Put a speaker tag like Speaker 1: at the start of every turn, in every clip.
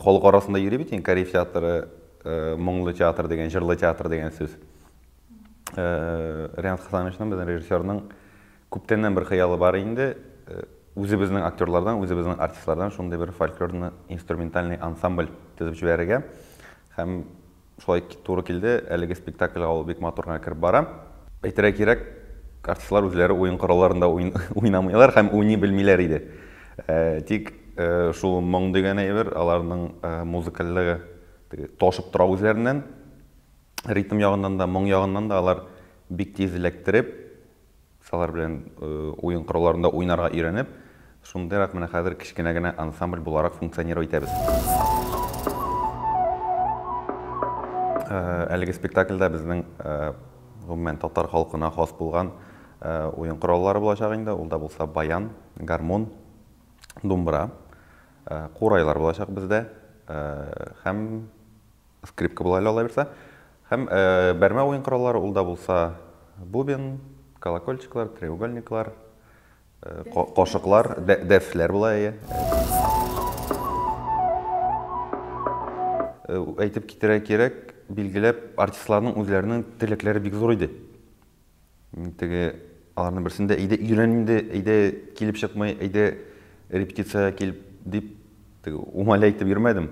Speaker 1: Халык арасында йөри бит инде Кариев театры, моңлы театр дигән, җырлы театр дигән сүз. Ренат Хасановичның, безнең режиссерның күптәннән бер хыялы бар инде. Үзебезнең актерлардан, үзебезнең артистлардан шундый бер фольклорный инструментальный ансамбль төзеп җибәрергә. Һәм шулай туры килде, әлеге спектакльгә ул бик матур гына кереп бара. Әйтергә кирәк, артистлар үзләре уен коралларында уйнамыйлар һәм уйный белмиләр иде. Тик шул моң дигән әйбер, аларның музыкальлыгы ташып тора үзләреннән. Ритм ягыннан да, моң ягыннан да алар бик тиз эләктереп, алар белән уен коралларында уйнарга өйрәнеп, шундыйрак менә хәзер кечкенә генә ансамбль буларак функционировать итәбез. Әлеге спектакльдә безнең гомумән татар халкына хас булган уен кораллары булачак инде. Ул да булса баян, гармун, думбра, курайлар булачак бездә һәм скрипка була әле алла бирсә. Һәм бәрмә уен кораллары, ул да булса бубен, колокольчиклар, треугольниклар, кашыклар, дәфләр була, әйе. Әйтеп китерә кирәк, билгеләп, артистларның үзләренең теләкләре бик зур иде. Теге аларның берсендә әйдә өйрән инде, әйдә килеп чыкмый, әйдә репетициягә кил дип теге умаля әйтеп йөрмәдем.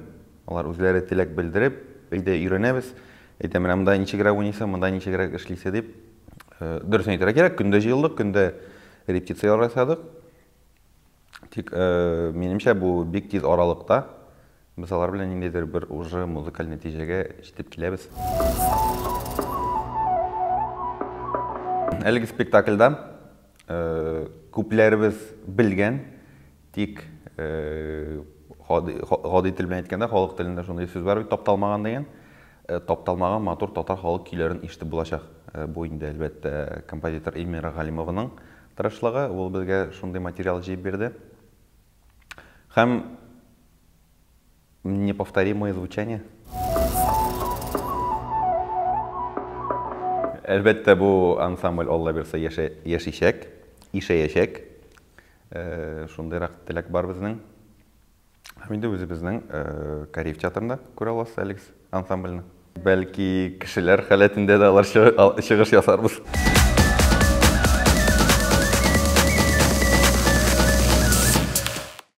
Speaker 1: Алар үзләре теләк белдереп, әйдә өйрәнәбез, әйдә менә монда ничегрәк уйныйсы, монда ничегрәк эшлисе дип. Дөресен әйтергә кирәк, көндә җыелдык, көндә репетицияләр ясадык. Тик, минемчә, бу бик тиз аралыкта без алар белән ниндидер бер уже музыкаль нәтиҗәгә җитеп киләбез. Әлеге спектакльдә күпләребез белгән, тик гади тел белән әйткәндә, халык телендә шундый сүз бар бит, тапталмаган дигән. Тапталмаган матур татар халык көйләрен ишетеп булачак. Бу инде, әлбәттә, композитор Эльмира Галимованың тырышлыгы, ул безгә шундый материал җыеп бирде. Һәм неповторимое звучание. Әлбәттә, бу ансамбль Алла бирсә яшичәк, ишәячәк. Шундыйрак теләк бар безнең. Һәм инде үзебезнең Кариев театрында күрә аласыз әлеге ансамбльне. Бәлки, кешеләр халәтендә дә алар чыгыш ясарбыз.